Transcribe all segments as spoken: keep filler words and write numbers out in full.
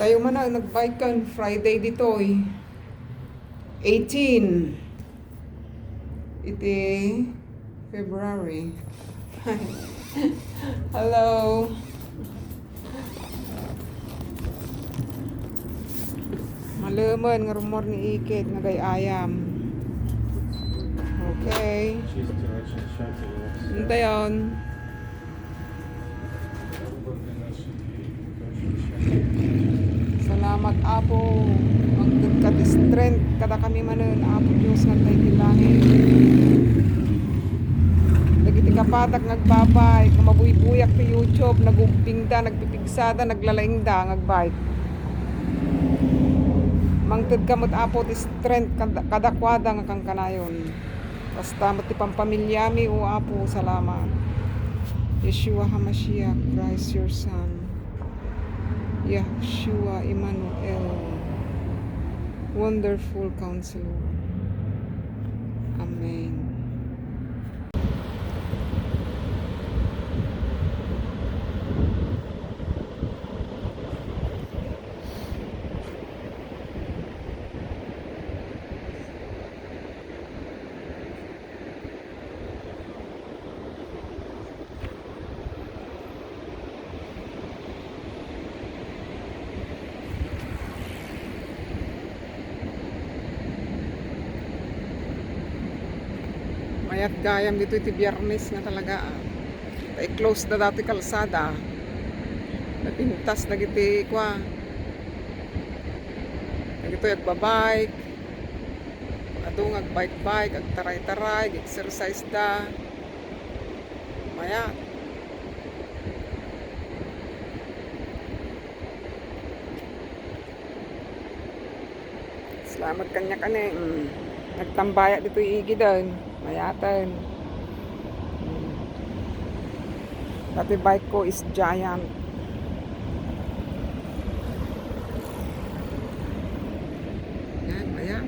Tayo man a nagbike kan Friday ditoy. Eighteen. Iti February. Hello. Malemen nga rummuar ni Ikit nga agay-ayam. Okay. Intayon. Salamat, Apo. Mangted ka ti strength kadakami manen, Apo Dios nga adda iti langit. Dagiti kapadak nga agbabike, nga mabuybuyak ti YouTube, nagubbingda, nagpipigsada, naglalaingda nga agbike. Mangted ka met, Apo, ti strength kada-, kadakuada nga kankanayon. Kasta met ti pampamiliami, O Apo, salamat. Yeshua HaMashiach, Christ your Son. Yeshua Emmanuel. Wonderful Counselor. Amen. Mayat gayam ditoy ti Biyernes nga talaga, ah. Ta i-close da datoy kalsada. Napintas dagiti kua. Dagitoy agbabike. Adu nga agbike-bike, agtaray-taray, ag-exercise da. Mayat. Salamat kaniak, ane. Mm. Nagtambayak ditoy igiden. Mayaten. Mm. Datoy bike ko is Giant. Yan, ayan.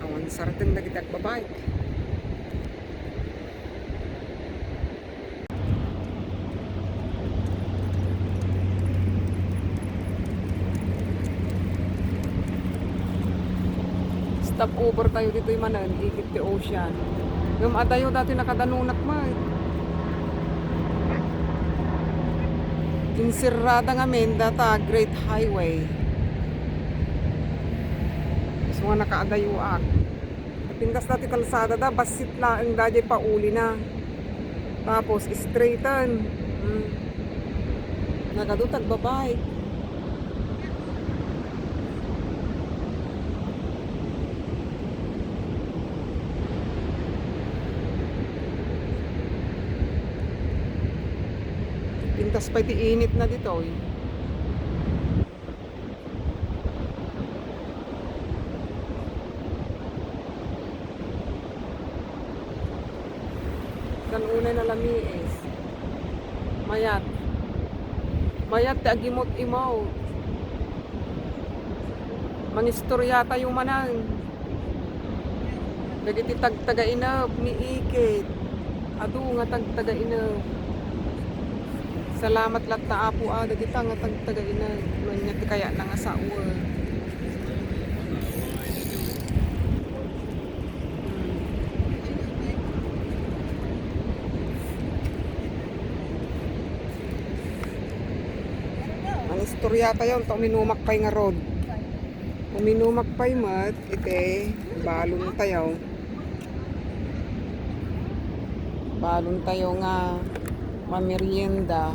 Awan sarteng dagiti agbabike. Stop over tayo ditoy manen, igid ti ocean. Ngem adayo datoy nakadanunak met. Inserrada ngamin data Great Highway. Isu nga nakaadayoak. Napintas datoy kalsada da, bassit laeng daydiay paulina. Tapos, straighten. Hmm. Nagadu ti agbabike. Pintas pay ti init na ditoy. Kan unay nalamiis. Mayat. Mayat ti agimot-imot. Mangistoriatayo manen. Dagiti tagtagainep ni Ikit. Adu nga tagtagainep. Salamat latta, Apo, a, dagita nga tagtagainep. No ania ti kayatna nga sawen. Manistoriatayo, ta uminumak pay ngarud. Uminumak pay met iti balontayo. Balontayo nga mamerienda.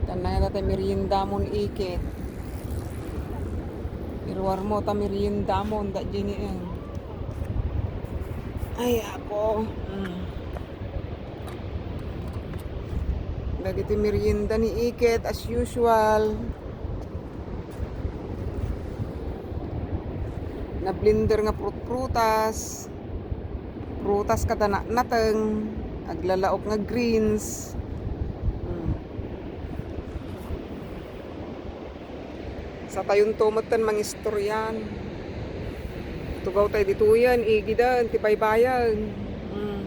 Tan nga dayta meriendamon, Ikit. Iruarmo ta meriendamon, da Jenny, eh. Ay, Apo. Mm. Dagiti merienda ni Ikit, as usual. Na-blender nga prut-prutas. Prutas kada na-, nateng. Aglalaok nga greens. Mm. Satayonto metten mangistorian. Tugaw tayo ditoyen, igiden, ti baybayen. Mm.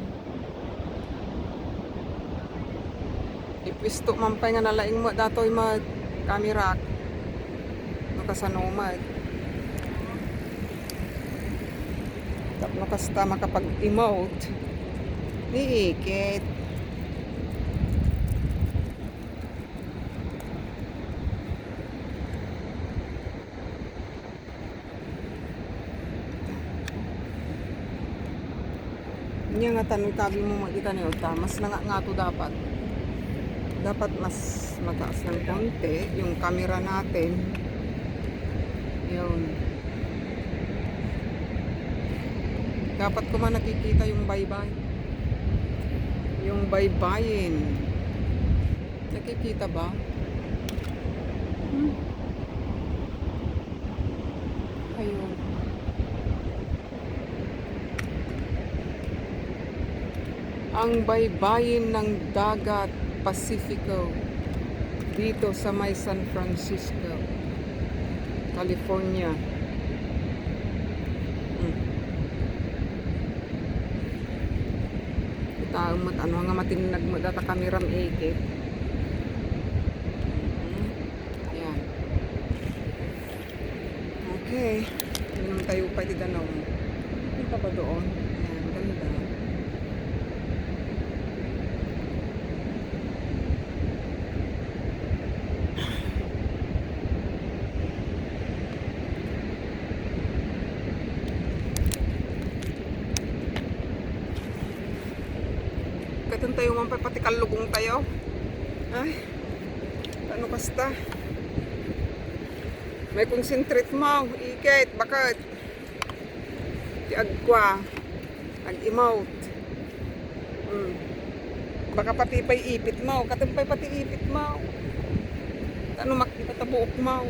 Ti Wisto man pay nga nalaing met datoy met kamerak. No kasano met. Tapno kasta makapag-emote. Ni ikit. Nya nga tan-, itabi mo makita niyo ta, mas nangangato dapat. Dapat mas mataas ng konti yung camera natin. Yun. Dapat ko man nakikita yung baybay. Yung baybayin. Nakikita ba? Hmm. Ayun. Ang baybayin ng dagat Pacifico dito sa may San Francisco, California. Hmm. Kita met ano nga matinnag met data kameram ikit. Hmm. Yan. Okay. Inom tayo pa iti danum. Kita ba doon? Ayan, ganda. Katan tayo man pa, pati kalugong tayo. Ay, ano kasta? May concentrate mo, ikit, bakit? Ti agkua, ag-emote. Hmm. Baka pati pay ipit mo, katum pay pati ipit mo. Tano makita ta buok mo.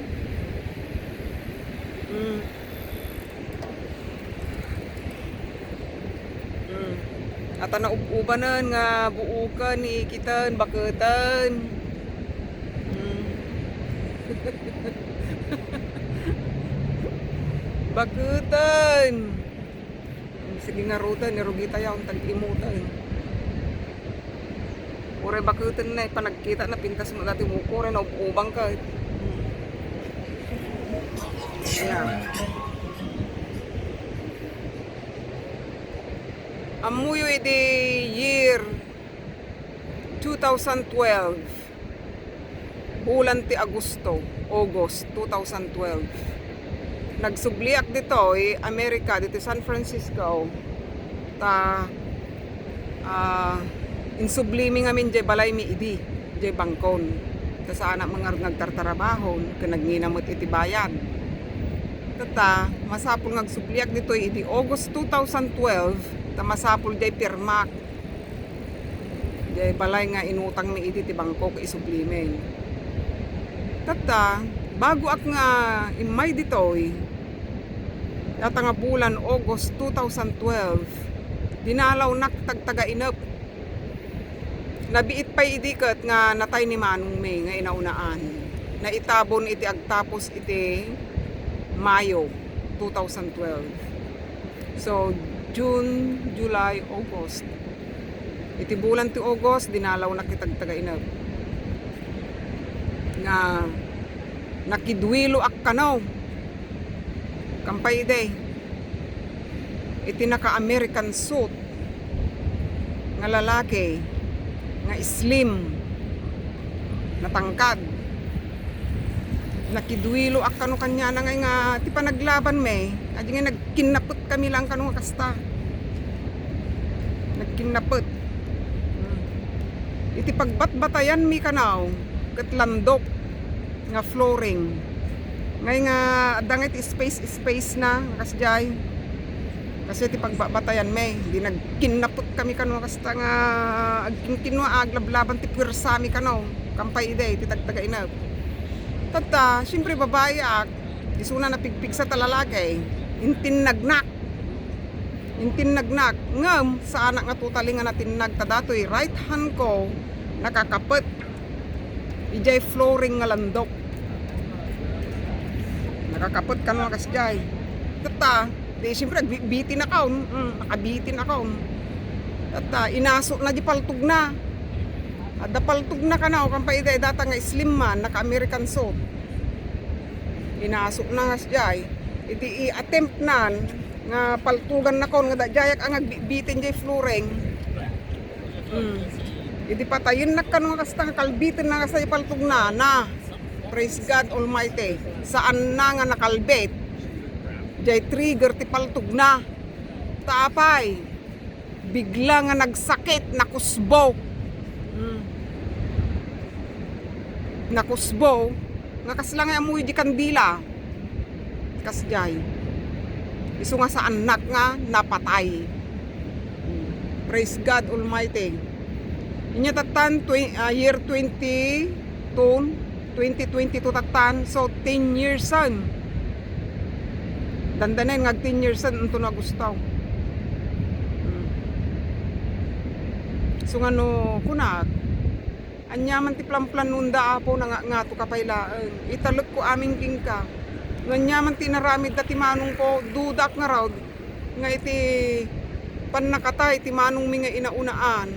Hmm. Hmm. Ata naub-ubanen nga buoken, ikiten, baketen. Hmm. Baketen. Hmm, sige nga ruten, irugi tayo, ang tag-imutan. Uray baketen na, panagkita na, pintas mo dati mo, uray naub-ubang ka. Hmm. Ayan. Ammoyo iti year two thousand twelve, bulan ti Agosto, August two thousand twelve. Nagsubliak ditoy America, ditoy San Francisco, ta, ah, insublimi ngamin jay balaymi idi, jay bangkon. Ta saanak man ngarud nga agtartarabahon, ken nagngina met iti bayad. Tatta, masapul nga agsubliak ditoy idi August two thousand twelve, ta masapul jay pirmak. Jay balay nga inutangmi idi ti bangko ket isublimen. Tatta, bagoak nga immay ditoy, data nga bulan August two thousand twelve, dinalawnak ti agtagainep. Nabiit pay idi ket nga natay ni manongmi nga inaunaan. Naitabon iti agtapos iti Mayo two thousand twelve. So, June, July, August. Iti bulan ti August, dinalawnak iti agtagainep. Nga nakidwiloak kano. Kampay idi. Iti naka-American suit nga lalaki, nga slim, natangkad. Nakidwiloak kano kaniana nga, nga ti panaglabanmi, adi nga nagkinnapetkami lang kano nga kasta. Nagkinnapet. Hmm. Iti pagbatbatayanmi kano, ket landok nga flooring. Ngay nga, adda nga iti space, space na, nga kasdiay. Kasi ti pagbabatayanmi, di nagkinnapetkami kano, kasta nga agkinkinua, aglablaban ti puersami kano, kampay idi, ti tagtagainep. Tatta, siyempre, babayiak, isuna napigpigsa ta lalaki, intinnagnak. Intinnagnak. Ngem, saanak nga totally nga natinnag, ta datoy right hand ko, nakakapet. Idiay flooring nga landok. Nakakapet kano nga kasdiay. Tatta, di siyempre, agbi-, bitin ako. Mm, nakabitin ako. Tatta, inasona di paltogna. Adda paltogna kano, kan pay ida, data nga slim man, naka-American suit. Inasokna nga sdiay. Idi i-attempt nan nga paltogannakon nga daydiayak a nga agbitbiten jay flooring. Hmm. Idi patayennak kano nga kasta nga kalbiten na kasta jay paltogna, na. Praise God Almighty. Saanna nga nakalbit. Jay trigger ti paltogna. Ta apay, bigla nga nagsakit, nakusbo. Hmm. Nakusbo, nga kasla nga ammoyo di kandila. Kasdiay. Isu nga saannak nga napatay. Hmm. Praise God Almighty. Inya tattan, twen-, ah, year twenty-two, twenty twenty-two tattan, so ten years an. Dandanen nga ag ten years an, unto no Agosto. Hmm. So nga no, kunak, ania man ti planplanonda, Apo, nga ngato ka pay laeng. Italekko amin kenka. No ania man ti inaramidda ti manongko, dudak ngarud nga iti pannakatay ti manongmi nga inaunaan,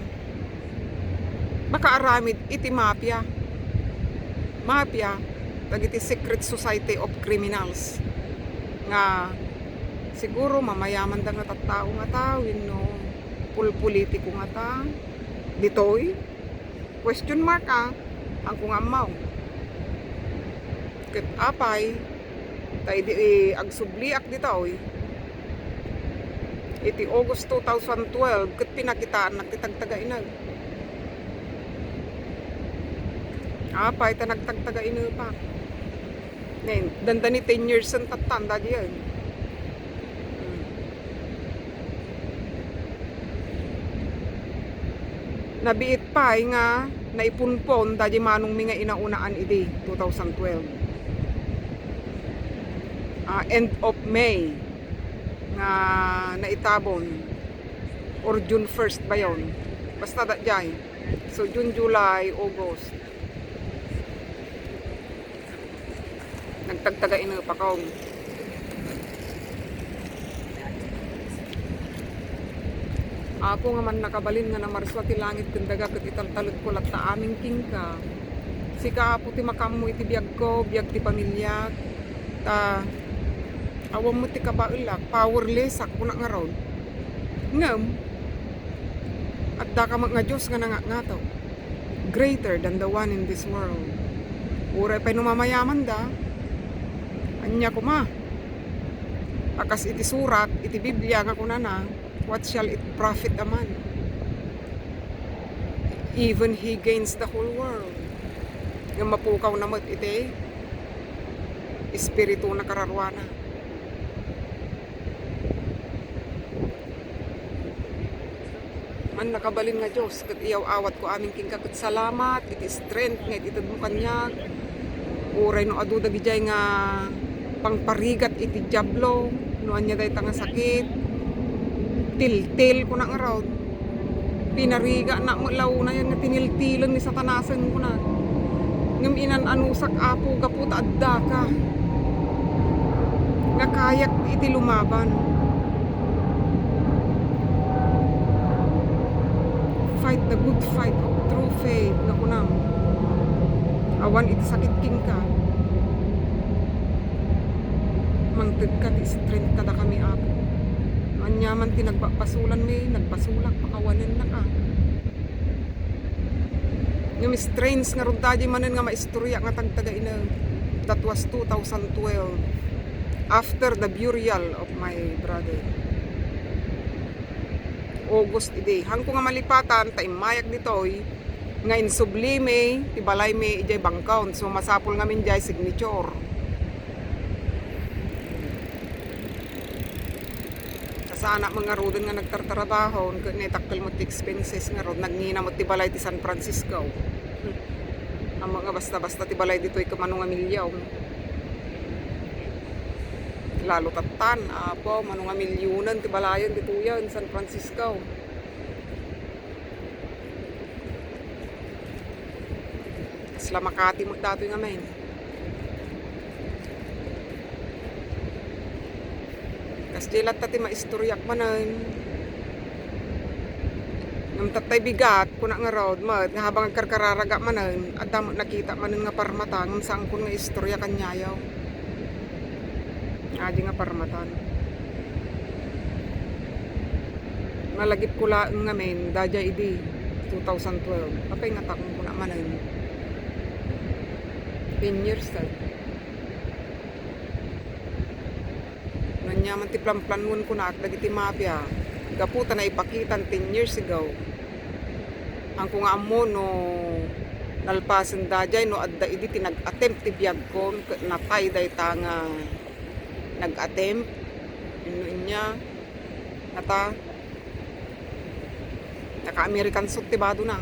makaaramid iti mafia. Mafia, dagiti secret society of criminals nga siguro mamayamanda nga tattao ngata wenno pulpolitiko ngata ditoy. Question mark, ah. Haanko nga ammo. Ket apay, ta idi, eh, agsubliak ditoy, iti August two thousand twelve, ket pinakitaannak ti tagtagainep. Apay ta nagtagtagainepak. Nen, dandani ten years an tattan, dadiay. Hmm. Nabiit pay nga naipunpon dadiay manongmi nga inaunaan idi two thousand twelve. Ah, end of May nga naitabon or June first ba yon? Basta dadiay. So, June, July, August. Nagtagtagainepakon. Apo nga mannakabalin nga namarsua ti langit ken daga ket italtalekko latta amin kenka. Sika, Apo, ti makaammo iti biagko, biag ti pamiliak. Ta awan met ti kabaelak, powerless ak, kunak ngarud. Ngem, addaka met nga Dios nga nangatngato. Greater than the one in this world. Uray pay no mamayamanda, ania koma? A kas iti surat iti Biblia nga kunana, "What shall it profit a man? Even he gains the whole world." Nga mapukawna met iti espiritu na kararuana. Mannakabalin nga Dios, ket iyaw-awatko amin kenka ket salamat iti strength nga itedmo kaniak. Uray no adu dagidiay nga pangparigat iti Diablo, no ania dayta nga sakit, tiltil, kunak ngarud. Pinarigatna met la unayen nga tiniltilen ni Satanasen, kunak. Ngem inan-anusak, Apo, gapu ta addaka nga kayak iti lumaban. Fight the good fight of true faith, nga kunam. Awan iti sakit kenka. Mangtedka ti strength kadakami, Apo. No ania man ti nagbabasolanmi, nagbasolak, pakawanennaka. Ngem strange ngarud daydi manen nga maistorya nga tagtagainep. That was two thousand twelve, after the burial of my brother. August idi. Haanko nga malipatan ta immayak ditoy nga insublimi ti balaymi idiay bangkon. So, masapul ngamin diay signature. Saanak man ngaruden nga nagtartrabaho, ket naitakkel met ti expenses ngarud, nagngina met ti balay ti San Francisco. Hmm. Ammok nga basta-basta ti balay ditoy ket mano nga milyon. Lalo tattan, Apo, mano nga milyonen ti balayen ditoyen, San Francisco. Kasla Makati met datoy ngamin. Kasdiay latta ti maistoryak manen. Ngem tattay bigat, kuna ngarud met nga habang agkarkararaga manen, adda met nakita manen nga parmata, ngem saankon nga istorya kaniayo. Adi nga parmatan. Nalagipko laeng ngamin, daydiay idi two thousand twelve. Apay nga takong kuna manen. Ten years, eh. Ania man ti planplanonko kunak dagiti mafia. Gapu ta naipakitan ten years ago. Saankon nga ammo no nalpasen daydiay no adda idi ti nag-attempt ti biagkon ket natay dayta nga nag-attempt. Wenno ania, nata, naka-American suit ti badona.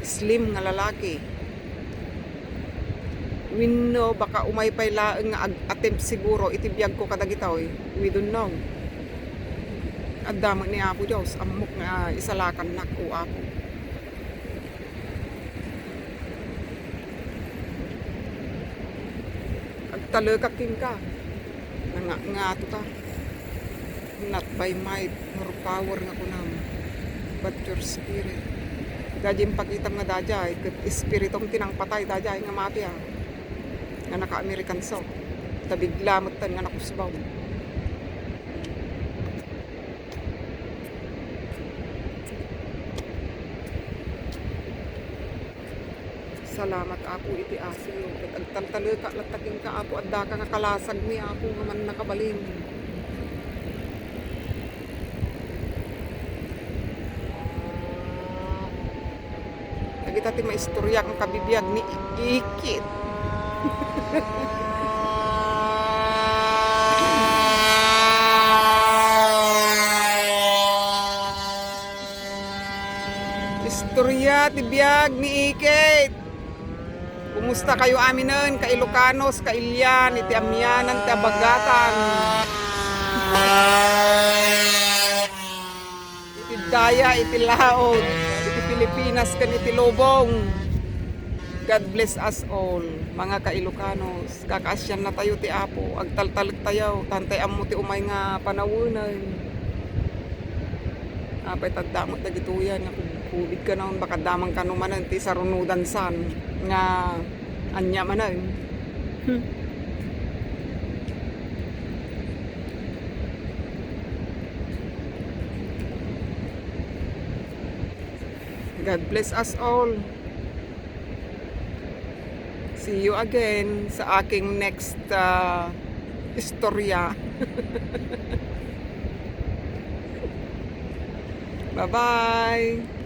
Slim nga lalaki. Wenno baka umay pay laeng nga ag-attempt siguro iti biagko kadagitoy. We don't know. Adda met ni Apo Dios, ammok nga isalakannak, O Apo. Agtalekak kenka. Nangangato ta. Not by might nor power nga kunam, but your spirit. Daydiay impakitam nga daydiay, ket espiritum ti nangpatay daydiay nga mafia nga naka-American suit. Ta bigla metten nga nakusbaw. Salamat, Apo, iti asio. Ket agtaltalekak latta kenka, Apo, addaka nga kalasagmi, Apo, nga mannakabalin. Dagita ti maistoryak nga kabibiag ni Ikit. Istorya ti biag ni Ikit. Kumusta kayo aminen, ka-Ilocanos, kailian, iti amianan, ti abagatan? Iti daya, iti laod, iti Pilipinas, ken iti lubong. God bless us all, mga ka-Ilocanos. Kakaasiannatayo ti Apo, agtaltalektayo, ta intay ammo ti umay nga panawenen. Apay tadda met dagitoyan nga kub-, kubid kano, baka damang kano manen ti sarunodan san nga ania manen. Hmm. God bless us all. See you again sa aking next, ah, istorya. Bye-bye.